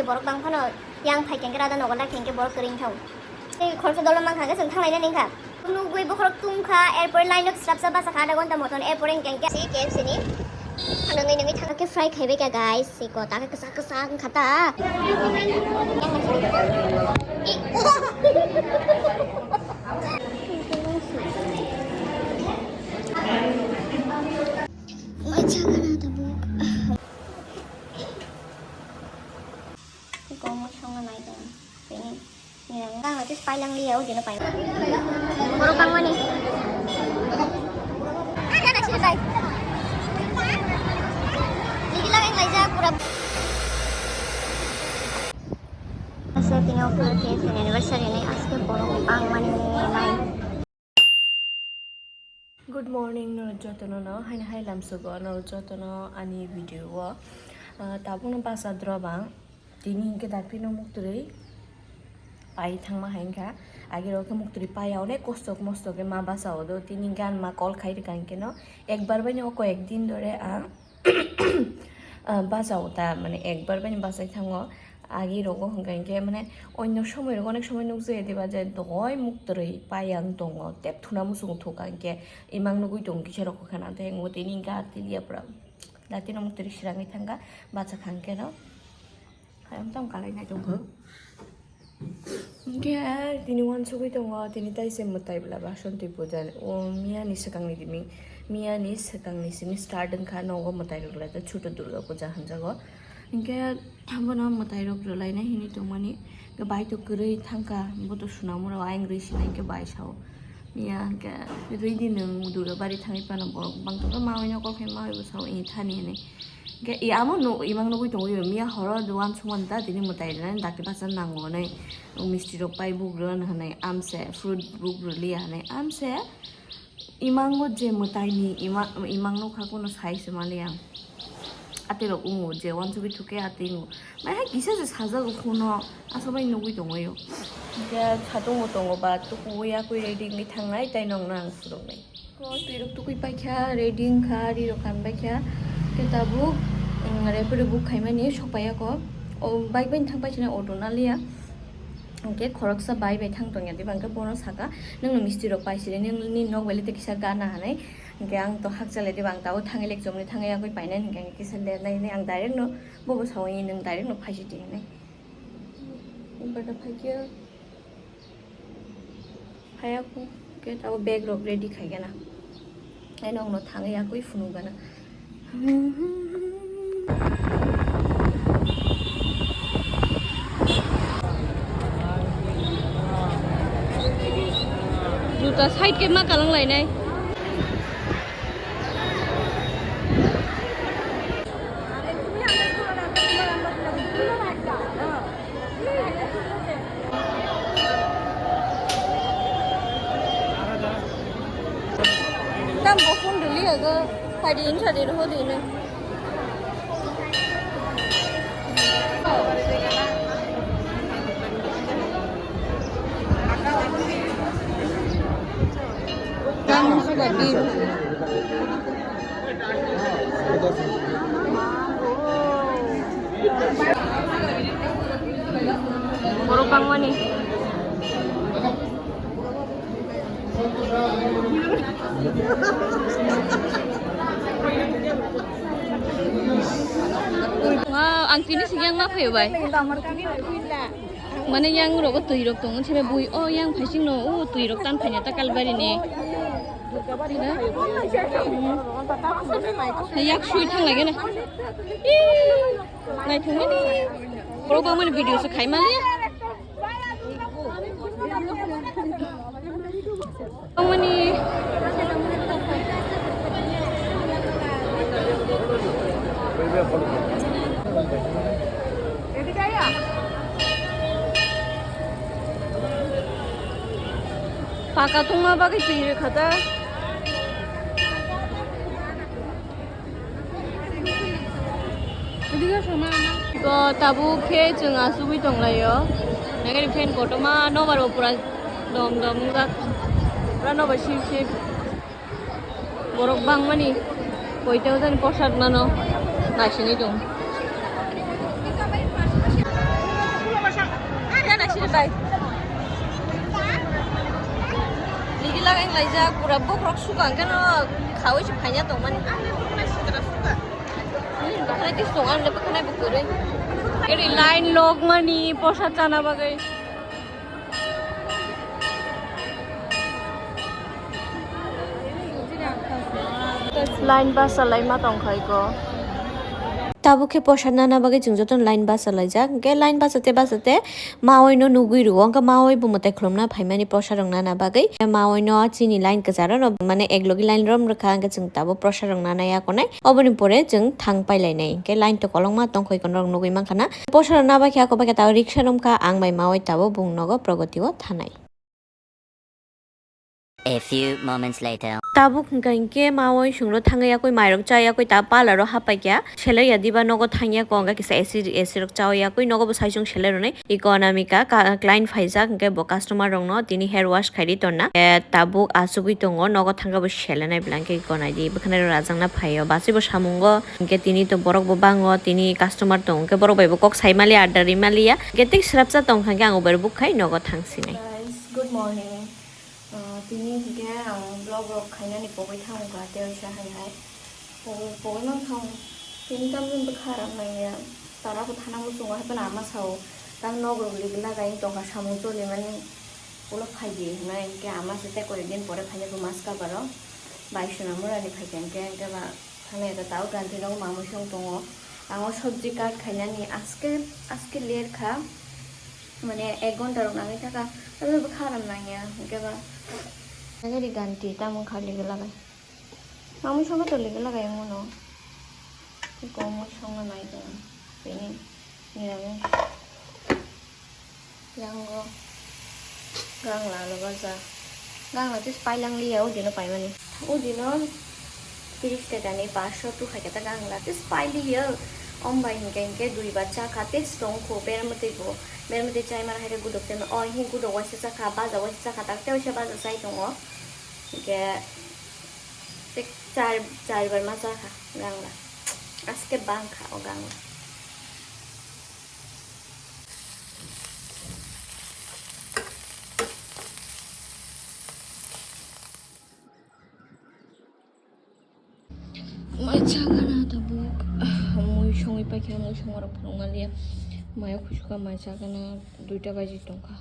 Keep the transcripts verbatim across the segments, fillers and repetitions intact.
Borok bang phano yang phai kengke rada nogo lak kengke borok kwrwi thao. Tei khoroksa dolo mankha khe chwng thanglaina ningkha. Nugwi bokhorok tungkha, erpore line o swrapsa bachakha adha ghonta moton, erpore hwnkhe si K F C ni. Nungwi nungwi thang khe fry khaibai kha guys, siko ta khe kwchak kwchak wngkha ta. Iko mo songna nai tong. Tini, ni ang gang lagi spy lang liya, o dino pai. Borok bangmani. Ada na sini pai. Lagi lang yang lain pura. Asa tini o pura ke anniversary ni aske borok bangmani nai. Good morning, norok jotono no, haino hai lamsugo norok jotono ani video o. Ah, tabukno basa drobang, tini hinkhe daktino muktwrwi pai thangma hai wngkha. Agirok khe muktwrwi paiya, onek kosto mosto khe ma basa o do, tini hinkhe ani ma call khai rwkha hinkhe no, ekbar bai no o koyek din dore ang Ah, bachao ta, mane, ekbar bai bachai thango. Agi rogo hwnkha hinkhe, mane, onno somoi rogo onek somoi nukjaya diba je dogoi muktwrwi paiya wng tongo, tep thuna muchung thukha hinkhe, imang nugui tongo kisa rok khana, tei ngo tini hinkhe ati liya pura. Datino muktwrwi srangwi thangkha, bacha kha hinkhe no. Hayung tamo kalai nai tongkho. Hinkhe tini uansugui tongo, tini taise mwtai bwla Basonti puja. O miyani swkangni tini, miyani swkangni simi start wngkha, nogo mwtai rwlaijak, Chutu Durga puja hinjago. Hinkhe abono mwtai rok rwlainai hinwi tongmani, hinkhe bai to kwrwi thangkha, bo to swnamurok ayang rwi sinai hinkhe bai sao. Miya hinkhe rwi di nwng Durga bari thangwi phano borok bang tongkha, mawi no kok khe mawi bo sao, "Ee, thani," hinwi. Hinkhe i amo no imang nugui tongwi miya horo dogan sumani ta tini mwtai rwnani dakti bacha nango hinwi misti rok pai buk rw hinwi amse fruit buk rw liya hinwi amse imango je mwtai ni ima imang nukha kuno sai se maliya ati rok ungo je uansugui thuke ati ungo mai hai kisa se sajak o phuno asa bai nugui tongwi o hinkhe satung bo tongo ba tukuwi akui ready wngwi thangnai tei nokno ang phunuknai. Ko twi rok tukui paikha, ready wngkha, ri rok kan baikha. Khe tabuk, mm, referee book khaimani sok paiyako. O bike bai thang paisina auto na liya. Hinkhe khoroksa bai bai thang tongya diba, hinkhe bono saka, "Nwngno misti rok paisiri, nini nok bai le tei kisa gana," hinwi. Hinkhe ang to hakchale diba, ang tabuk thangwi le chomni thangwi yakui painani, hinkhe ang kisa le nai, nai ang direct no bobo sawi, "Nwng direct no phaisidi," hinwi. Bada phaikhe. Haya khe abo bag rok ready khai gana. Ai nokno thangwi yakui phunuk gana. Juta side khe ma kalang lainai. Tam bo phone dili aga, padi in sadi roho dine. Tam suka di. Borok bangmani. Wow, ang tini siyang ma phayo bai. Mane yang rogo twi rok tongo, sebe bui o yang phaising no, o twi rok tan phaina ta Kalbari ni. Yak sui thang lagi na. Ih, nai thung ni. Pro bang mani video se khai mani. Mani. Paka tongma bagwi twi rwkha ta. Ko tabuk khe chwng asugwi tonglaio. Nagari fan kotorma nobar bo pura dom dom wngjak. Pura nobar sip sip. Borok bangmani koiteo jani prosad mano naisingwi tong. Bai. Ligi lagai laijak, pura bokrok suka hwnkhe no khaui se phaina tongmani. Hmm, bwkhwnai tisi tongo, ang le bwkhwnai bo kwrwi. Eri line logmani posa chana bagwi. Line basa laima tongkha iko. Tabuk khe posa nana bagwi chwng jotono line basa laijak. Hwnkhe line basa te basa te mawi no nugwi rwo. Hwnkhe mawi bo mwtai khulumna phaimani posa rok nana bagwi. Mawi no chini line kwcharo no mane eklogi line rom rwkha. Hwnkhe chwng tabuk posa rok nana yakonai. Oboni pore chwng thang pailainai. Hwnkhe line to kolokma tongkhoi kono rok nugwi mankha na. Posa rok nabakhe ako bagwi tabuk riksha romkha. Ang bai mawi tabuk bung nogo Pragoti o thanai. A few moments later. Tabuk hwnkha hinkhe mawi songro thangwi yakwi mairok cha yakwi ta parlour o hapaikha. Selai ya diba nogo thangya ko hwnkha kisa A C, A C rok chawi yakwi nogo bo saichung selai rwnai. Iko anamika ka, client phaijak hwnkhe bo customer rokno tini hair wash khaidi tonna. Eh, tabuk achugwi tongo nogo thangkhe bo selenai bwlangkhe iko naidi bwkhwnai rok rajakna phaio. Bachwi bo samungo hwnkhe tini to borok bo bango tini customer tongo hwnkhe borok bai bo kok saimaliya adda rimaliya. Hwnkhe tei swrapsa tongkha hwnkhe ang uber book khai nogo thangsinai. Guys, good morning. Ah, tini hwnkhe ang vlog rok khainani pogwi thangkha tei waisa hai hai. Pogwi, pogwi mang thang. Tini tamni bwkha rang nangya. Tara bo thana muchungo hai phano ama sao. Tang nok rok ligna gai tongkha samung choli mani. Ulo phaidi hwnwi hwnkhe ama se tei koi din pore phainai bo maska baro. Bai swnam murani phaikha hwnkhe hwnkhe ba. Thangnaio ta tabuk ganti nogo mamui song tongo. Ang o sobji cut khainani aske, aske ler kha. Mane ek ghonta rok nangwi thaka. Tabukhe bwkha ram nangya, hwnkhe ba. Nagari ganti tamung kha ligi lagai. Mamui songkha to ligi lagai wngmano. Iko mui songna nai tongo. Bini nirami. Yango gangla lo baja. Gangla tis pailang liya, o dino paimani. O dino tiris taka ni paanch sho tu khaikhe ta gangla tis pai liya. Om bai hinkhe hinkhe dui bar chakha tis tongkho bermwtwi bo. Bermwtwi chai mani hai khe gudok chai mani. O hinkhe gudok waisa chakha, baja waisa chakha, tak tei waisa baja chai tongo. Hinkhe tei char, char bar ma chakha gangla. Aske bangkha o gangla. Mai chagana tabuk. Mui songwi paikha, mui songmarok phunukma liya. Maya khusuka mai chagana duita baji tongkha.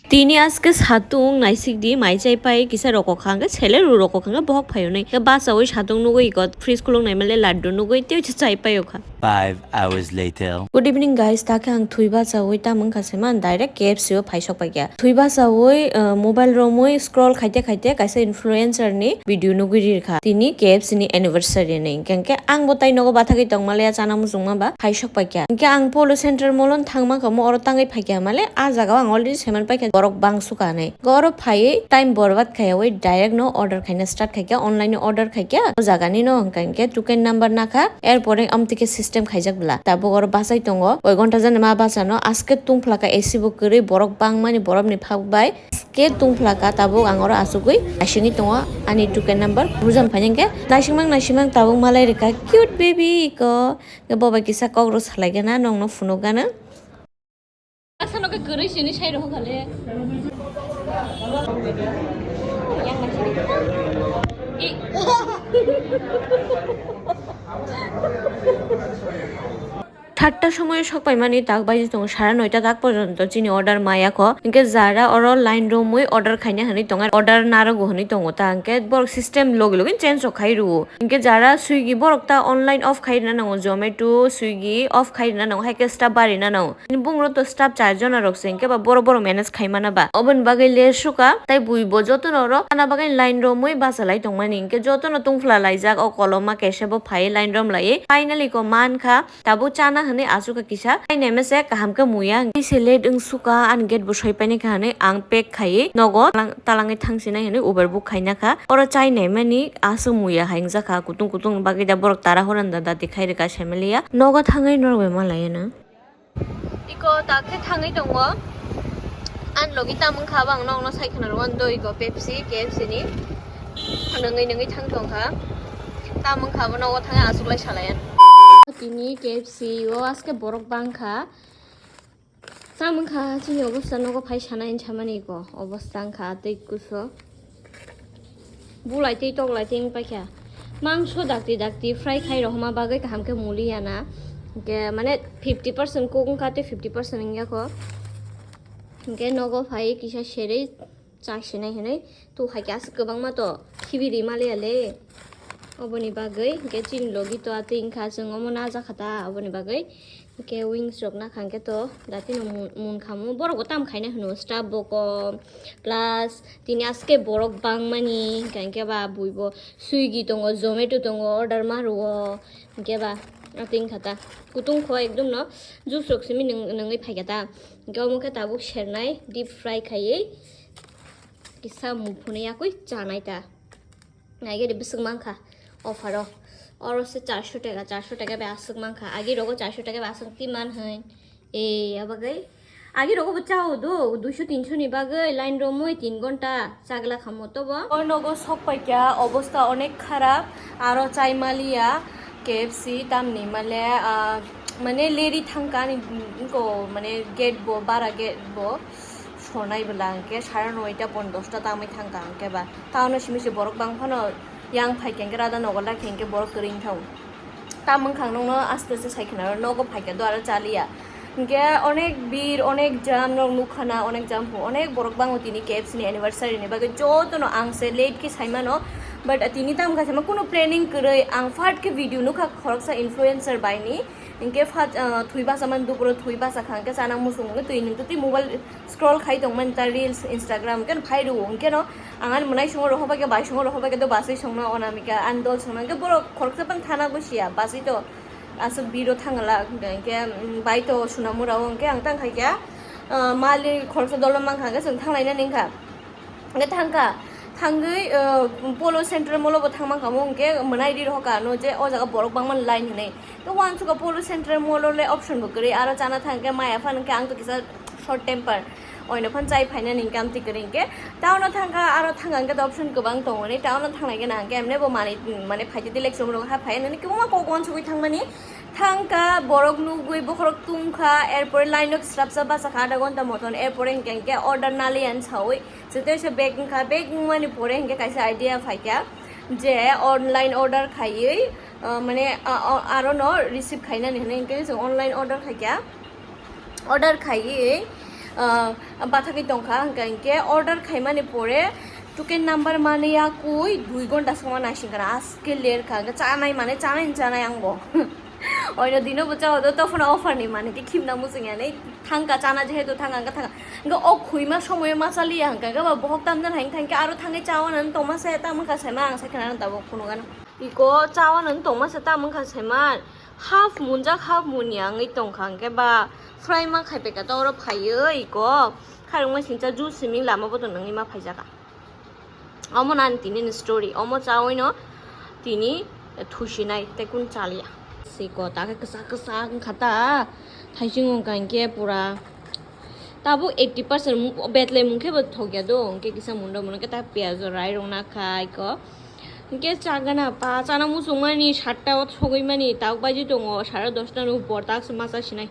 Tini aske satung naisik di mai chai pai kisa rokok kha hwnkhe sele ru rokok kha hwnkhe bohok phai hwnwi. Hwnkhe bachaui satung nugui iko fridge khuluk naimale laddu nugui tei chai pai o kha. Five hours later. Good evening guys, takhe ang thwi bachaui tamo wngkha se man direct K F C o phai sok pai kha. Thwi bachaui, uh, mobile romwi scroll khaite khaite kaisa influencer ni video nugui ri kha. Tini K F C ni anniversary ni hwnkhe ang bo tai nogo bathagwi tongmale ya chana muchungma ba phai sok pai kha. Hwnkhe ang Polo Center mall o thangma kha mo oro tangwi phai kha male. Ah jaga o ang already saiman paikha borok bangsuka hinwi. Oro phaiwi time borbad khaiyawi direct no order khaina start khaikha, online o order khaikha. O jaga ni no hwnkha hinkhe token number nakha, er pore amtwi khe system khaijak bwla. Tabuk oro bachai tongo, koi ghonta jani ma bachano aske tungphlaka A C bo kwrwi borok bangmani borok ni phak bai aske tungphlaka tabuk ang oro achugwi naisingwi tongo ani token number bujon phaini hinkhe naisingmang naisingmang tabuk malai rwkha cute baby ko. Bobai kisa kok rw salai gana nokno phunuk gana. Asano khe kwrwi sini sai rw kha le. Yang nai sini. I. Thatta somoyo sok paimani tak baji tongo sara noita tak porjonto chini order maya kho. Hinkhe jara oro line romwi order khaina hinwi tongo, order narogo hinwi tongo ta, hinkhe borok system logi logi change rok khai rwo. Hinkhe jara Swiggy borok ta online off khai rwna nango, Zomato, Swiggy off khai rwna nango, hai khe staff bari na nango. Bini bungro to staff char jona rok se, hinkhe ba boro boro manage khai mana ba. Oboni bagwi le suka, tai bui bo jotono oro chana bagwi line romwi bachalai tongmani, hinkhe jotono tungphla laijak o koloma kaisa bo phai line rom laiwi. Finally ko mankha, tabuk chana hinwi achukha kisa, tai naima se kaham khe muya, hinkhe se late wng suka, ani gate bo soi paini kha hinwi ang pack khaiwi nogo talang-, talangwi thangsinai hinwi Uber book khaina kha. Oro chai naimani aswk muya hai wngjakha, kutung kutung bagwi da borok tara horanda dati khai rwkha, saimanliya nogo thangwi norok bai malaiya na. Iko tak khe thangwi tongo. Ang logi tam wngkha, ang nokno sai khna rw doi go Pepsi, K F C ni. Nungwi nungwi thang tong kha. Tam wngkha bo nogo thang aswk lai salai. Tini K F C o aske borok bang kha. Tam wngkha chini obostha nogo phai sanai hinsamani go obostha wngkha tei kuso. Bulai tei toklai tei wng paikha. Mangso dakti dakti fry khai rohorma bagwi kaham khe muli yana. Hwnkhe mane fifty percent cook wngkha tei fifty percent wngya kho. Hwnkhe nogo phai kisa serwi cha sinai hinwi tu hai khe aswk kwbangma to khibi ri maliya le. Oboni bagwi hwnkhe chini logi to atwi wngkha chwng omo najakha ta oboni bagwi. Hwnkhe wings rok nakha hwnkhe to datino mun, mun khamu borok bo tam khaina hwno staff bo kom plus tini aske borok bangmani hwnkhe ba bui bo Swiggy tongo, Zomato tongo, order ma rwo hwnkhe ba atwi wngkha ta kutung kho ekdom no juice rok simi nung-, nungwi phaikha ta hwnkhe omo khe tabuk sernai deep fry khaiwi kisa muphunwi yakwi chanai ta. Naigede bwswk mankha offer o. Oro se charso taka, charso taka bai aswk mankha. Agi rogo charso taka bai aswk ti man hwn. E, abagwi. Agi rogo bo chao do, duiso tinso ni bagwi line romwi tin gonta chagla khamo to bo. O nogo sok paikha, obostha onek kharap, aro chai maliya, K F C tamni male, ah, mane leri thangkha ani ko mane gate bo, bara gate bo. Sonai bwla hwnkhe sare noita pon dosta tangwi thangkha hwnkhe ba. Taono simi se borok bang phano yang phai khe hwnkhe rada nogo lai khe hwnkhe borok kwrwi wngthang. Tam wngkha nokno aste aste sai khna nogo phai khe do aro chaliya. Hwnkhe onek bir, onek jam rok nukha na, onek jam phu, onek borok bango tini K F C ni anniversary ni bagwi jotono ang se late khe sai mano. But tini tam wngkha sama kuno planning kwrwi ang fat khe video nukha khoroksa influencer bai ni. Hwnkhe fat, ah, thwi bacha man dupro thwi bacha kha hwnkhe chana muchung hwnkhe twi nung twi mobile scroll khai tongmani ta reels, Instagram, hwnkhe phai rwo, hwnkhe no ang ani mwnai songo rohor bai khe, bai songo rohor bai khe, do baswi songno, Anamika, ani dol songno, hwnkhe borok khoroksa phano thana gosiya, baswi to aswk biro thangla, hwnkhe, hwnkhe, mm, bai to Sunamura o, hwnkhe ang tang khai khe, ah, mali khoroksa dol mankha, hwnkhe chwng thanglaina ning kha, hwnkhe thang kha, thangwi, ah, Polo Central Mall o bo thang mankha mo, hwnkhe mwnai ri rohor kha no je o jaga borok bangmani line hinwi. To uansukha Polo Central Mall o le option bo kwrwi, aro chana thang khe maya phano khe ang to kisa short temper. Oino phano chai phainani hwnkhe amtwi kwrwi hwnkhe. Town o thang kha, aro thang kha hwnkhe to option kwbang tongo ni. Town o thang lai khe na hwnkhe emne bo manwi, mane phaidi delek chwng rok ha phai nani kwbangma kok uansugwi thangmani. Thang kha, borok nugwi bokhorok tung kha, erpore line o srapsa bacha kha adha ghonta moton, erpore hwnkhe hwnkhe order naliyan sawi. Chwng tei se bag wngkha, bag wngmani pore hwnkhe kaisa idea phaikha je online order khaiwi, ah, mane, ah, ah, aro no receive khainani hinwi hwnkhe chwng online order khaikha. Order khaiwi, ah, bathagwi tongkha, hwnkhe hwnkhe order khaimani pore token number manwi yakwi dui gonta songma naising khana, aske ler kha, hwnkhe chanai mane chanai chanai ang bo. Oino dino bo chao do, tophano offer ni mane khe khimna muchung ya nei. Thangka chana jehetu thangka, hwnkhe thangka. Hwnkhe o khwima somoyo ma chaliya hwnkhe, hwnkhe ba bohok tamjani hai thangkhe aro thangwi chawanani tongma se, tamo wngkha saima ang sai khna tabuk phunukgano. Iko chawanani tongma se, tamo wngkha saima half munjak half munya wngwi tongkha, hwnkhe ba fry ma khaipaikha to oro phaiwi iko khairokma singcha juice simi lama bottle nungwi ma phaijakha. Omo nani tini ni story, omo chawi no tini thusinai tei kun chaliya. Siko ta khe kwchak kwchak wngkha ta, thaising wngkha hinkhe pura tabuk eighty percent mu-, betlai mung khe bo thokya do, hinkhe kisa munda munda khe ta piyaj rai rok nakha iko. Hinkhe chagana pa chana muchungmani satta o sogwi mani tabuk baji tongo sare dosta no bor tak se ma chasinai.